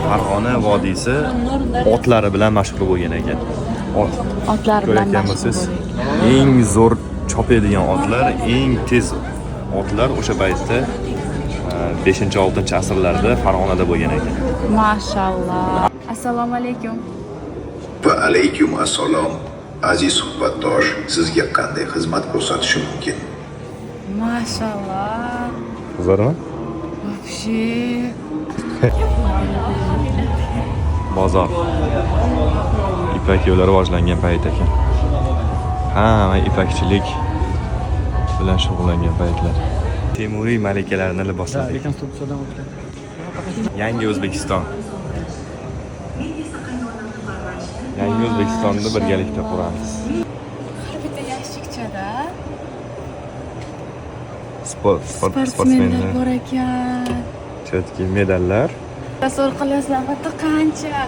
Farg'ona vodiysi otlari bilan mashhur bo'lgan ekan. Ot. Otlar bilan Ko'rayotgan mashhur bo'lsangiz, bo'lgan. Eng zo'r chopadigan otlar, eng tez otlar o'sha paytda 5-6 asrlarda Farg'onada bo'lgan ekan. Mashalloh. Assalomu alaykum. Va alaykum assalom. Aziz suhbatdosh, sizga qanday xizmat ko'rsatishim mumkin? Mashalloh. Zo'rmi? Вообще. Bozor. Ipak yo'li rivojlangan payt ekan. Hamma ipakchilik bilan shug'ullangan paytlar. Temuriy malikalarning liboslari. Rekonstruksiyadan o'tgan. Yangi O'zbekiston. Yangi O'zbekistonni birgalikda quramiz. Har bitta yashikchada Sport sportsmenlar sportsmenlar. Bor ekan. Четкий medallar. Tasavvur qilasizlar, bitta qancha.